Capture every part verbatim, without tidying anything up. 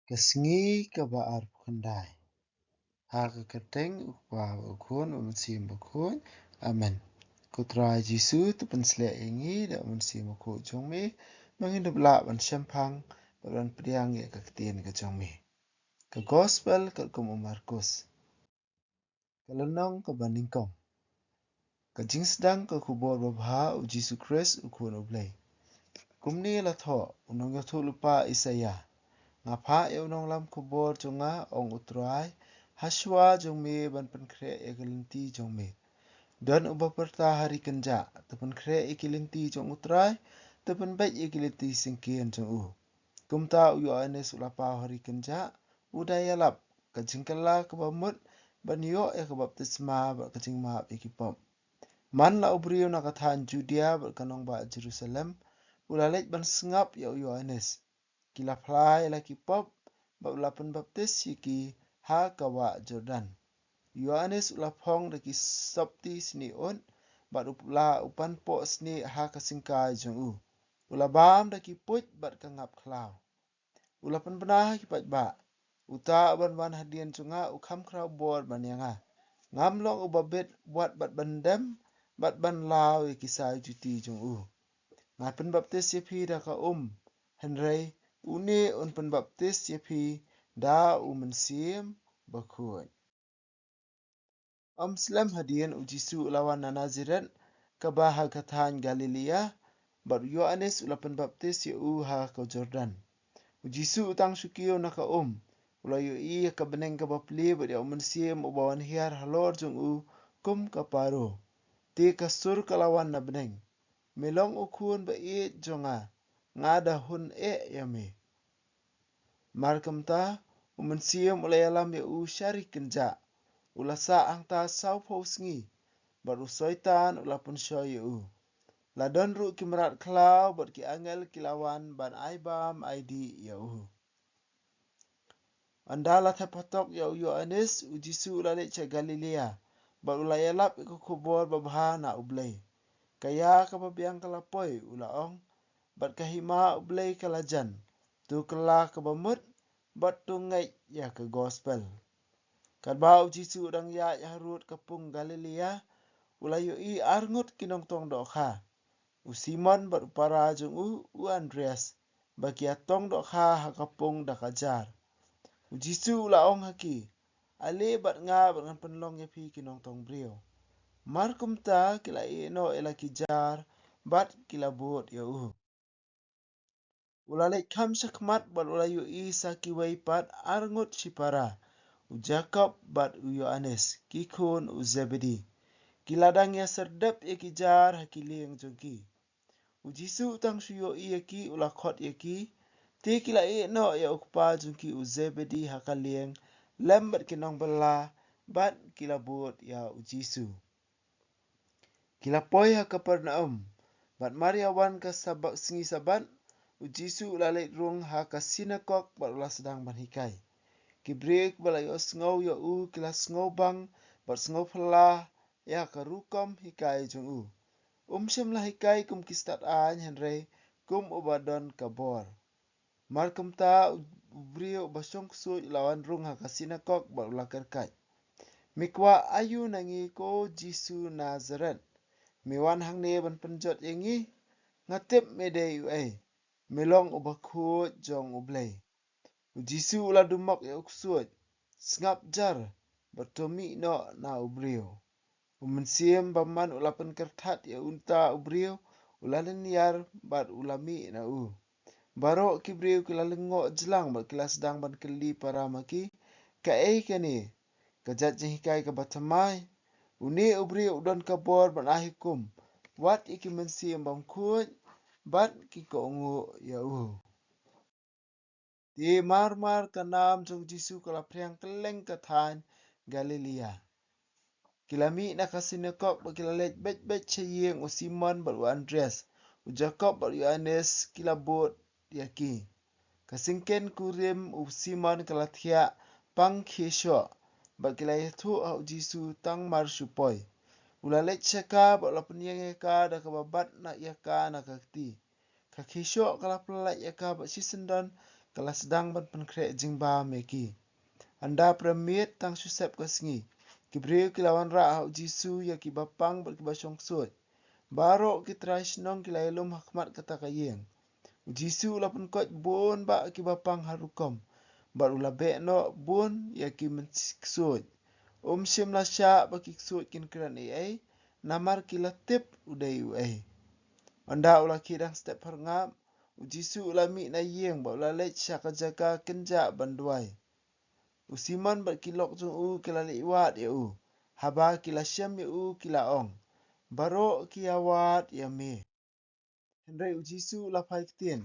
Ka sngi kaba arphew khyndai. Ha ka kyrteng u Kpa, u Khun, u Mynsiem Bakhuid. Amen. Ko Trai Jisu, to pynsleh ïa ngi da u Mynsiem Bakhuid jong me, ba ngin ïoh lah ban shemphang bad ban pdiang ïa ka ktien ka jong me. Ka Gospel katkum u Markus. Ka lynnong kaba nyngkong. Ka jingsdang ka khubor babha u Jisu Khrist u Khun u Blei. Kumne la thoh u nongïathuhlypa Isaïa. Nga phah ïa u nonglam khubor jong nga, ong u Trai, ha shuwa jong me ban pynkhreh ïa ki lynti jong me. Don uba pyrta ha ri kynjah, to pynkhreh ïa ki lynti jong u Trai, to pynbeit ïa ki lynti syngkien jong u. Kumta u Ïoannis u la paw ha ri kynjah, u da ïalap, ka jingkylla kaba mut ban ïoh ïa ka baptisma bad ka jingmap ïa ki pop. Man la u briew na ka thaiñ Judia bad ka nongbah Jerusalem, u la leit ban sngap ïa u Ïoannis. Ki la phla ïa la ki pop, bad u la pynbaptis ïa ki ha ka wah Jordan. U Ïoannis u la phong da ki sopti snieh ud, bad u la u pan poh snieh ha ka syngkai jong u. U la bam da ki puit bad ka ngap khlaw. U la pynbna ha ki paidbah. Uta uban wan hadien jong nga u kham khraw bor ban ïa nga. Ngam long uba bit wat bad ban dem, bad ban law ïa ki sai juti jong u. Nga pynbaptis ïa phi da ka um, hynrei une un pynbaptis ïa phi da u Mynsiem Bakhuid. Ym slem hadien u Jisu u la wan na Nasaret, kaba ha ka thaiñ Galilea, bad u Ïoannis u la pynbaptis ïa u ha ka Jordan. U Jisu u tang shu kiew na ka um, u la ïohi ïa ka bneng kaba plie bad ïa u Mynsiem uba wan hiar halor jong u kum ka paro. Te ka sur ka la wan na bneng. Me long u Khun ba ïeit jong nga, nga da hun eh ïa me. Markymta, u Mynsiem u la ïalam ïa u sha ri kynjah, u la sah hangta sawphew sngi, bad u Soitan u la pynshoi ïa u. La don ruh ki mrad khlaw bad ki angel ki la wan ban ai bam ai dih ïa u. Ynda la thep hatok ïa u Ïoannis, u Jisu u la leit sha Galilea, bad u la ïalap ïa ka khubor babha na U Blei. Ka ïa kaba biang ka la poi, u la ong, bad ka hima U Blei ka la jan. To kylla kaba mut, bad to ngeit ïa ka Gospel. Katba u Jisu u dang ïaid harud ka pung Galilea, u la ïohi arngut ki nongtong dohkha. U Simon bad u para jong u, u Andreas, ba ki ïa tong dohkha ha ka pung da ka jar. U Jisu u la ong ha ki, ale bad nga bad ngan pynlong ïa phi ki nongtong briew. Markymta ki la ïeh noh ïa la ki jar, bad ki la bud ïa u. U la leit kham shakhmat bad u la ïohi sa kiwei pat arngut shipara, u Jakob bad u Ïoannis, ki khun u Zebedi. Ki la dang ïa syrdep ïa ki jar ha ki lieng jong ki. U Jisu u tang shu ïohi ïa ki u la khot ïa ki, te ki la ïeh noh ïa u kpa jong ki u Zebedi ha ka lieng, lem bad ki nongbylla, bad ki la bud ïa u Jisu. Ki la poi ha Kapernaum, bad mar ïa wan ka Sabbath, sngi Sabbath, u Jisu u la leit rung ha ka sinakok bad u la sdang ban hikai. Ki briew kiba la ïohsngew ïa u ki la sngewbang bad sngewphylla ïa ka rukom hikai jong u. Um shym la hikai kum ki stad aiñ hynrei kum uba don ka bor. Markymta u briew uba shong ksuid u la wan rung ha ka sinakok bad u la kyrkhat, me kwah aïu na ngi ko Jisu Nasaret? Me wan hangne ban pynjot ïa ngi? Nga tip me dei uei, me long u bakhuid jong U Blei. U Jisu u la dumok ïa u ksuid, sngap jar, bad to mih noh na u briew. U Mynsiem Bymman u la pynkyrthat ïa uta u briew, u la lynñiar bad u la mih na u. Baroh ki briew ki la lyngngoh jlang bad ki la sdang ban kylli para ma ki, kaei kane ka jait jinghikai kaba thymmai? Une u briew u don ka bor ban ai hukum wat ïa ki mynsiem bymkhuid bad ki kohnguh ïa u. Te mar mar ka nam jong u Jisu ka la phriang kylleng ka thaiñ Galilea. Ki la mih na ka sinakok bad ki la leit beit beit sha ïing u Simon bad u Andreas, u Jakob bad u Ïoannis ki la bud ïa ki. Ka syngkien kurim u Simon ka la thiah pang khie shoh, bad ki la ïathuh ha u Jisu tang mar shu poi. U la leit sha ka bad u la pynïeng ïa ka da kaba bat na ïa ka na ka kti. Ka khie shoh ka la pyllait ïa ka bad shisyndon ka la sdang ban pynkhreh jingbam ïa ki. Ynda pyrshah tang shu sep ka sngi, ki briew ki la wanrah ha u Jisu ïa kiba pang bad kiba shong ksuid. Baroh ki trai shnong ki la ïalum ha khmat kata ka ïing. U Jisu u la pynkoit bun bah kiba pang ha rukom, bad u la beh noh bun ïa ki mynsiem ksuid. Um shym la shah ba ki ksuid kin kren ei ei, namar ki la tip u dei uei. Ynda u la khie dang step pharngap, u Jisu u la mih na ïing bad u la leit sha ka jaka kynjah ban duwai. U Simon bad ki lok jong u ki la leit wad ïa u. Haba ki la shem ïa u ki la ong, "Baroh ki ïa wad ïa me." Hynrei u Jisu u la phai ktien,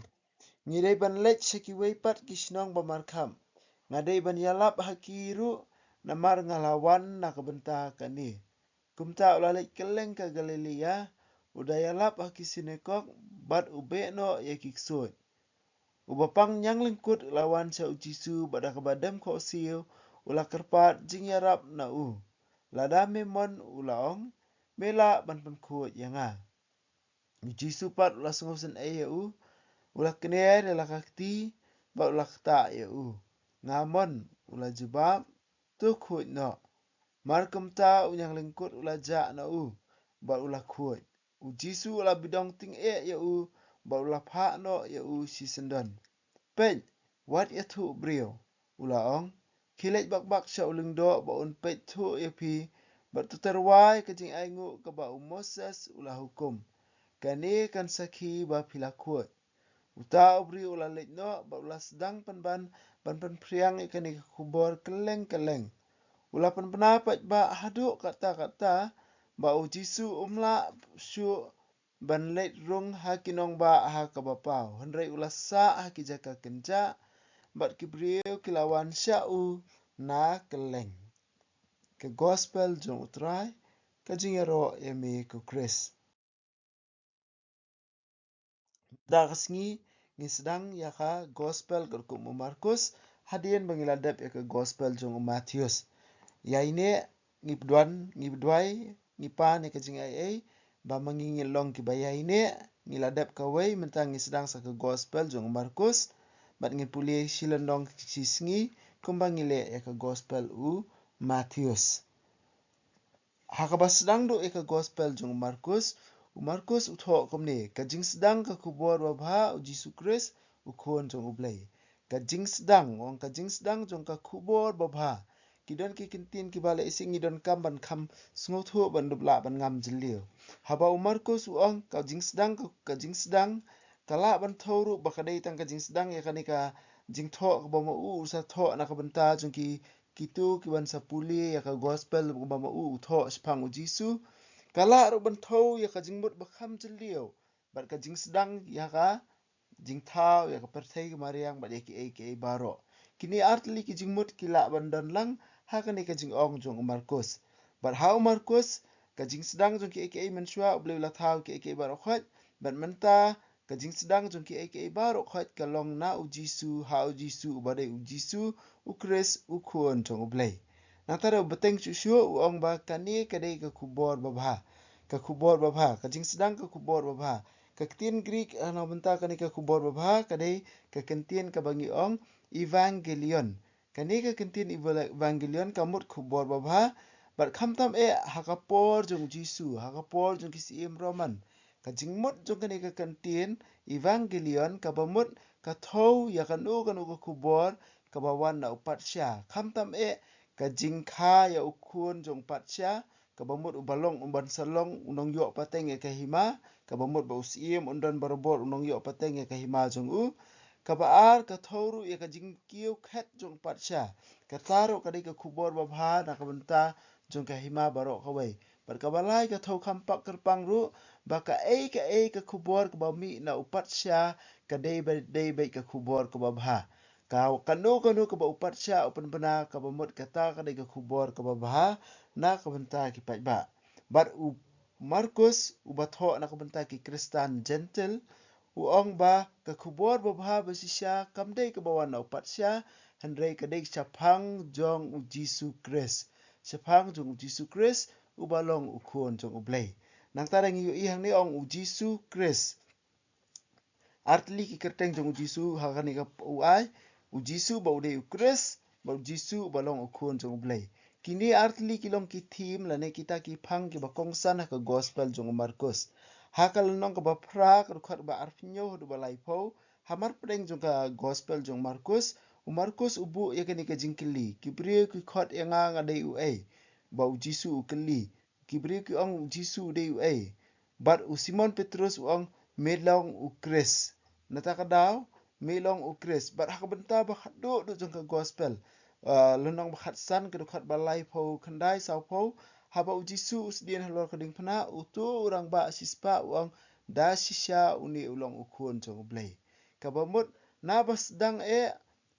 "Ngi dei ban leit sha kiwei pat ki shnong ba markhap. Nga dei ban ïalap ha ki ruh, namar nga la wan na ka bynta kane." Kumta u la leit kylleng ka Galilea, u da ïalap ha ki synagog bad u beh noh ïa ki ksuid. Uba pang ñianglyngkut u la wan sha u Jisu bad da kaba dem khohsiew u la kyrpad jingïarap na u. "Lada me mon," u la ong, "me lah ban pynkhuid ïa nga." U Jisu pat u la sngewsynei ïa u, u la kner ïa la ka kti bad u la ktah ïa u. "Nga mon," u la jubab, "to khuid noh." Mar kumta u ñianglyngkut u la jah na u bad u la khuid. U Jisu u la bidong tyngeh ïa u bad u la phah noh ïa u shisyndon. "Peit, wat ïathuh briew," u la ong. "Khie leit bak bak sha u lyngdoh ba un peit thuh ïa phi, bad to tyrwa ïa ka jingainguh kaba u Moses u la hukum. Kane kan sakhi ba phi la khuid." Uta u briew u la leit noh bad u la sdang pynban ban pynphriang ïa kane ka khubor kylleng kylleng. U la pynbna paidbah haduh katta katta ba u Jisu um lah shuh ban leit rung ha ki nongbah ha kaba paw, hynrei u la sah ha ki jaka kynjah bad ki briew ki la wan sha u na kylleng. Ka Gospel jong u Trai. Ka jingïaroh ïa me ko Khrist. Da ka sngi ngi sdang ïa ka Gospel katkum u Markus, hadien ba ngi la dep ïa ka Gospel jong u Mathaios. Ïa ine ngi pdwan, ngi pdwai, ngi pan ïa ka jingaiei ba ma ngi ngin long kiba ïaineh. Ngi la dep kawei, mynta ngi sdang sa ka Gospel jong u Markus. Bad ngin pule shi lynnong shi sngi kumba ngi leh ïa ka Gospel u Mathaios. Ha kaba sdang duh ïa ka Gospel jong u Markus, u Markus u thoh kumne: Ka jingsdang ka khubor babha u Jisu Khrist, u Khun jong u Blei. Ka jingsdang, ong, ka jingsdang jong ka khubor babha. Ki don ki kyntien kiba lehse ngi donkam ban kham sngewthuh ban dup lah ban ngam jylliew. Haba u Markus u ong ka jingsdang, ka, ka jingsdang, ka lah ban thew ruh ba ka dei tang ka jingsdang ïa kane ka jingthoh kaba ma u u sa thoh na ka bynta jong ki, kito kiban sa pule ïa ka Gospel kaba ma u u thoh shaphang u Jisu. Ka lah ruh ban thew ïa ka jingmut ba kham jylliew bad ka jingsdang ïa ka jingthaw ïa ka pyrthei ka mariang bad ïa kiei kiei baroh. Kine ar tylli ki jingmut ki lah ban don lang ha kane ka jingong jong u Markus. Bad ha u Markus, ka jingsdang jong kiei kiei mynshuwa, U Blei u la thaw kiei kiei baroh khoit, bad mynta ka jingsdang jong kiei kiei baroh khoit ka long na u Jisu, ha u Jisu uba dei u Jisu u Khrist, u Khun jong u Blei. Nangta da u bteng shuh shuh u ong ba kane ka dei ka khubor babha. Ka khubor babha, ka jingsdang ka khubor babha. Ka ktien Greek, eh, na ka bynta kane ka khubor babha ka dei ka kyntien kaba ngi ong evangelion. Kane ka kyntien evangelion ka mut khubor babha. Bad khamtam eh ha ka por jong u Jisu, ha ka por jong ki syiem Roman, ka jingmut jong kane ka kyntien evangelion kaba mut ka thew ïa kano kano ka khubor kaba wan na u patsha. Khamtam eh ka jingkha ïa u khun jong u patsha, kaba mut uba long, uban sa long u nongïoh pateng ïa ka hima, kaba mut ba u syiem un don barabor u nongïoh pateng ïa ka hima jong u. Kaba ar, ka thew ruh ïa ka jingkiew khet jong u patsha. Kata ruh ka dei ka khubor babha na ka bynta jong ka hima baroh kawei. Bad kaba lai, ka thew kham pak kyrpang ruh ba kaei kaei ka khubor kaba mih na u patsha ka dei ba, dei beit ka khubor kaba bha. Ka, kano kano kaba u patsha u pynbna, kaba mut kata ka dei ka khubor kaba bha na ka bynta ki paidbah. Bad u Markus, uba thoh na ka bynta ki Khristan Jentil, u ong ba ka khubor babha ba shisha kam dei kaba wan na u patsha, hynrei ka dei shaphang jong u Jisu Khrist. Shaphang jong u Jisu Khrist, uba long u Khun jong u Blei. Nangta da ngi ïohi hangne ong u Jisu Khrist. Artylli ki kyrteng jong u Jisu ha kane ka u ai, u Jisu ba u dei u Khrist, bad u Jisu ba long u khun jong u Blei. Kine artylli ki long ki theme lane kita ki phang kiba kongsan ha ka gospel jong u Markus. Ha ka lynnong kaba phra ka dkhot ba arphew hynñiew haduh ba laiphew, hamar pdeng jong ka gospel jong u Markus, u Markus u buh ïa kane ka jingkylli, ki briew ki khot ïa nga nga dei u ei, ba u Jisu u kylli. Ki briew ki ong u Jisu u dei u ei. Bad u Simon Petrus u ong me long u Khrist. Nata ka daw me long u Khrist. Bad ha ka bynta ba khatduh duh jong ka gospel, ah, lynnong ba khatsan ka dkhot ba laiphew khyndai sawphew, haba u Jisu u sdien halor ka diengphna, uto u rangbah shispah u ong da shisha une u long u khun jong u Blei. Kaba mut naba sdang eh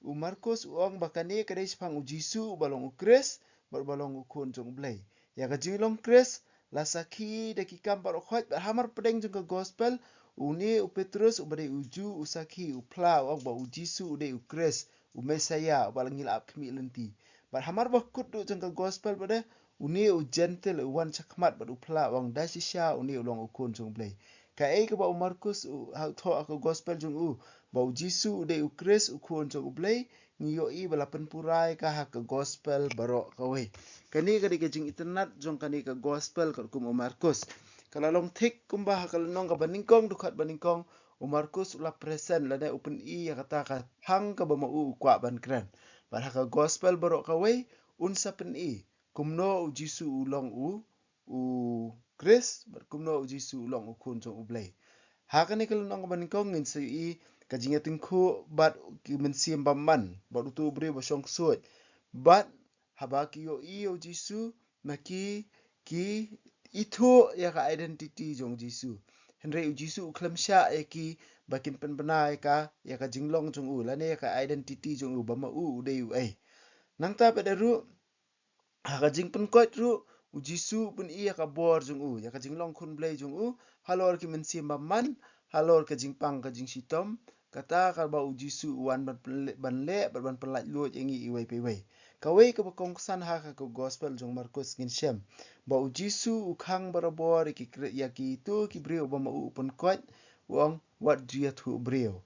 u Markus u ong ba kane ka dei shaphang u Jisu uba long u Khrist bad uba long u khun jong u Blei. Ïa ka jinglong Khrist la sakhi da ki kam baroh khoit bad hamar pdeng jong ka gospel, une u Petrus uba dei u Jiw u sakhi, u phla u ong ba u Jisu u dei u Khrist, u Messaïah uba la ngi la ap khmih lynti. Bad hamar ba kut duh jong ka gospel bad une u Jentil u wan shakhmat bad u phla u ong da shisha une u long u khun jong u Blei. Kaei kaba u Markus u ha thoh ha ka gospel jong u ba u Jisu u dei u Khrist u khun jong u Blei, ngi ïohi ba la pynpura ïa ka ha ka gospel baroh kawei. Kane ka dei ka jingitynnad jong kane ka gospel katkum u Markus. Ka la long thik kumba ha ka lynnong kaba nyngkong dkhot ba nyngkong, u Markus u la present lane u pyni ïa kata ka phang kaba ma u u kwah ban kren. Bad ha ka gospel baroh kawei un sa pyni kumno u Jisu u long u u Khrist bad kumno u Jisu u long u khun jong u Blei. Ha kane ka lynnong kaba nyngkong ngin sa ïohi ka jingïatyngkhuh bad ki mynsiem bymman bad uto u briew ba shong ksuid. Bad haba ki ïohi ïa u Jisu, ma ki ki ithuh ïa ka identity jong u Jisu. Hynrei u Jisu u khlem shah ïa ki ba kin pynbna ïa ka ïa ka jinglong jong u lane ïa ka identity jong u ba ma u u dei u ei. Nangta pat ruh ha ka jingpynkhiah ruh u Jisu u pyni ïa ka bor jong u, ïa ka jinglong khun Blei jong u halor ki mynsiem bymman, halor ka jingpang ka jingshitom. Kata kaba u Jisu u wan ban pynle-, ban leh bad ban pynlait luid ïa ngi iwei pa iwei. Kawei kaba kongsan ha ka gospel jong u Markus ngin shem ba u Jisu u khang barabor ïa ki kre-, ïa kito ki briew ba ma u u pynkhiah, u ong wat ju ïathuh briew.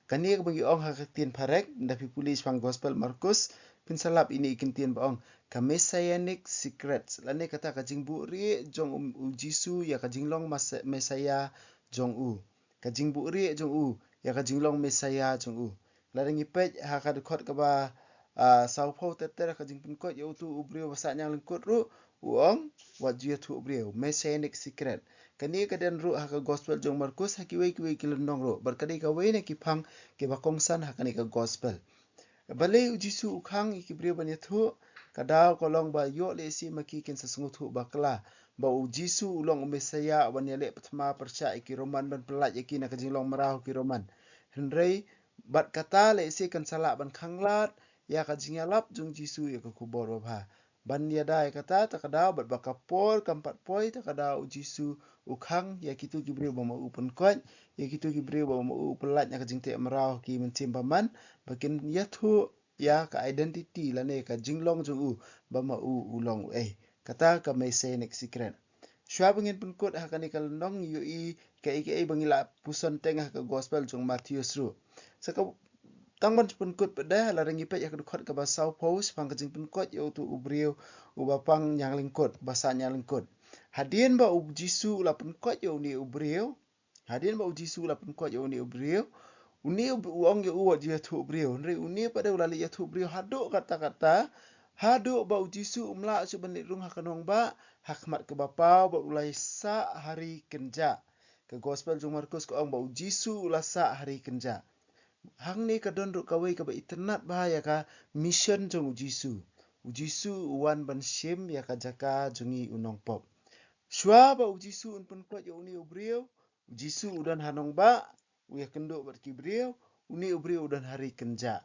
Kane kaba ngi ong ha ka ktien phareng, nda phi pule shaphang gospel Markus, phin sa lap ine i kyntien ba ong ka messianic secrets lane kata ka jingbuhrieh jong u, u Jisu ïa ka jinglong Messiah jong u. Ka jingbuhrieh jong u ïa ka jinglong Messiah jong u. Lada ngi peit ha ka dkhot kaba, ah, sawphew ter ter ha ka jingpynkhiah ïa uto u briew ba sah ñiang lyngkut ruh, u ong wat ju ïathuh briew, messianic secret. Kane ka don ruh ha ka gospel jong u Markus ha kiwei kiwei ki lynnong ruh. Bad ka dei kawei na ki phang kiba kongsan ha kane ka gospel. Balei u Jisu u khang ïa ki briew ban ïathuh? Ka daw ka long ba ïoh lehse ma ki kin sa sngewthuh bakla ba u Jisu u long u Messiah uban ïaleh pyrthma pyrshah ïa ki Roman ban pynlait ïa ki na ka jinglong mraw ki Roman. Hynrei bad kata lehse kan sa lah ban khanglad ïa ka jingïalap jong u Jisu ïa ka khubor babha. Ban ïada ïa kata, ta ka daw bad ba ka por kam pat poi, ta ka daw u Jisu u khang ïa kito ki briew ba ma u pynkhiah, ïa kito ki briew ba ma u pynlait na ka jingteh mraw ki mynsiem bymman, ba kin ïathuh ïa ka identity lane ka jinglong jong u ba ma u u long u ei. Kata ka messianic secret. Shuwa ba ngin pynkut ha kane ka lynnong ngi ïohi kaei kaei ba ngi la puson teng ha ka gospel jong u Mathaios ruh. Sa ka tang ban pynkut pat de, lada ngi peit ha ka dkhot kaba sawphew shaphang ka jingpynkhiah ïa uto u briew uba pang ñiang lyngkut, ba sah ñiang lyngkut. Hadien ba u Jisu u la pynkhiah ïa une u briew, hadien ba u Jisu u la pynkhiah ïa une u briew, une u, u ong ïa u wat ju ïathuh briew. Hynrei une pat de u la leit ïathuh briew haduh katta katta, haduh ba u Jisu um lah shuh ban leit rung ha ka nongbah, ha khmat kaba paw bad u la sah ha ri kynjah. Ka gospel jong u Markus ka ong ba u Jisu u la sah ha ri kynjah. Hangne ka don ruh kawei kaba itynnad bha ïa ka mission jong u Jisu. U Jisu u wan ban shim ïa ka jaka jong ngi u nongpop. Shuwa ba u Jisu un pynkhiah ïa une u briew, u Jisu u don ha nongbah, u ïakynduh bad ki briew, une u briew u don ha ri kynjah.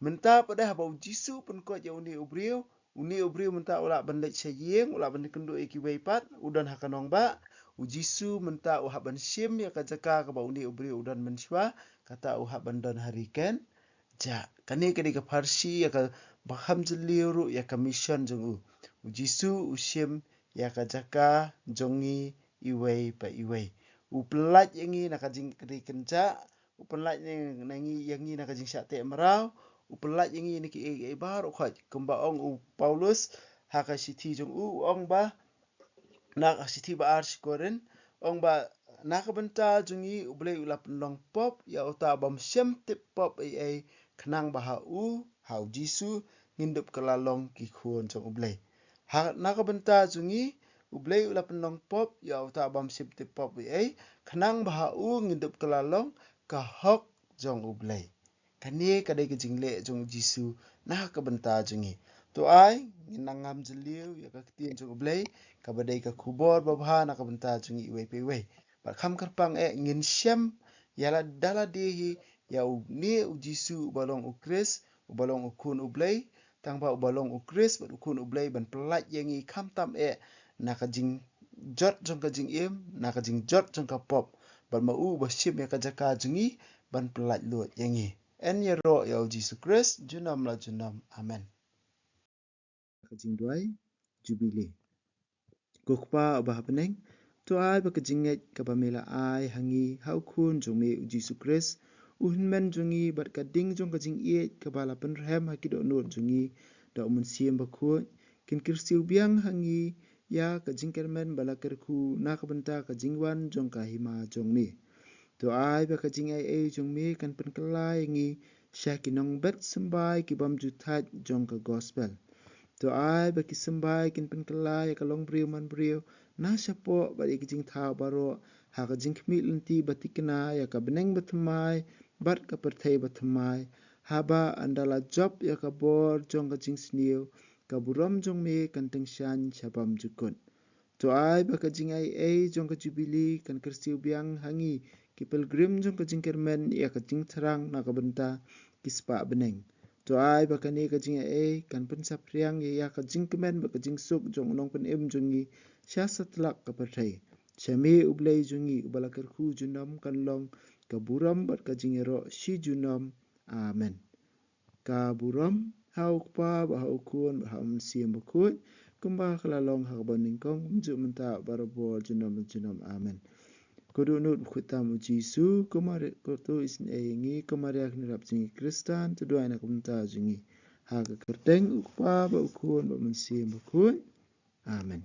Mynta pat de haba u Jisu u pynkhiah ïa une u briew, une u briew mynta u lah ban leit sha ïing, u lah ban kynduh ïa kiwei pat, u don ha ka nongbah. U Jisu mynta u hap ban shim ïa ka jaka kaba une u briew u don mynshuwa, kata u hap ban don ha ri kynjah. Kane ka dei ka pharshi ïa kaba kham jylliew ruh ïa ka mission jong u. U Jisu u shim ïa ka jaka jong ngi iwei pa iwei. U pynlait ïa ngi na ka jingri kynjah, u pynlait na ngi, ïa ngi na ka jingshah teh mraw, u pynlait ïa ngi na kiei kiei baroh khoit. Kumba ong u Paulus ha ka shithi jong u, u ong ba na ka shithi ba ar sha ki Korinth, ong ba na ka bynta jong ngi U Blei u la pynlong pop ïa uta u bym shym tip pop ei ei, khnang ba ha u, ha u Jisu, ngin dup kylla long ki khun jong U Blei. Ha, na ka bynta jong ngi U Blei u la pynlong pop ïa uta u bym shym tip pop ei ei, khnang ba ha u ngin dup kylla long ka hok jong U Blei. Kane ka dei ka jingleh jong u Jisu na ka bynta jong ngi. To ai ngin nang ngam jylliew ïa ka ktien jong U Blei, kaba dei ka khubor babha na ka bynta jong ngi iwei pa iwei. Bad kham kyrpang eh ngin shem ïa lade lade hi ïa une u Jisu uba long u Khrist, uba long u Khun U Blei. Tang ba uba long u Khrist bad u Khun U Blei ban pynlait ïa ngi khamtam eh na ka jingjot jong ka jingim, na ka jingjot jong ka pop. Bad ma u uba shim ïa ka jaka jong ngi ban pynlait luid ïa ngi. Yn ïaroh ïa u Jisu Khrist junom la junom. Amen. Ka jingduwai Jubili. Ko Kpa uba ha bneng, to ai ba ka jingngeit kaba me la ai ha ngi ha u Khun jong me u Jisu Khrist, u Hynmen jong ngi, bad ka ding jong ka jingïeit kaba la pynrhem ha ki dohnud jong ngi da u Mynsiem Bakhuid, kin kyrsiew biang ha ngi ïa ka jingkyrmen ba la kyrkhu na ka bynta ka jingwan jong ka hima jong me. To ai ba ka jingaiei jong me kan pynkylla ïa ngi sha ki nongbet symbai ki bym ju thait jong ka gospel. To ai ba ki symbai kin pynkylla ïa ka longbriew manbriew na shapoh bad ïa ki jingthaw baroh ha ka jingkhmih lynti ba thikna ïa ka bneng bathymmai bad ka pyrthei bathymmai, haba ynda la jop ïa ka bor jong ka jingsniew, ka burom jong me kan tyngshaiñ sha bymjukut. To ai ba ka jingaiei jong ka Jubili kan kyrsiew biang ha ngi ki pilgrim jong ka jingkyrmen ïa ka jingthrang na ka bynta ki spah bneng. To ai ba kane ka jingaiei kan pynsaphriang ïa ka jingkmen bad ka jingsuk jong u Nongpynim jong ngi sha satlak ka pyrthei. Sha me U Blei jong ngi uba la kyrkhu junom kan long ka burom bad ka jingïaroh shi junom. Amen. Ka burom ha u Kpa bad ha u Khun bad ha u Mynsiem Bakhuid, kumba ka la long ha kaba nyngkong, kumjuh mynta, barabor, junom junom. Amen. Ko dohnud bakhuid tam u Jisu, ko Maria, ko tu isynei ïa ngi, ko Maria kynrap jong ngi Khristan, to duwai na ka bynta jong ngi. Ha ka kyrteng u Kpa bad u Khun bad u Mynsiem Bakhuid. Amen.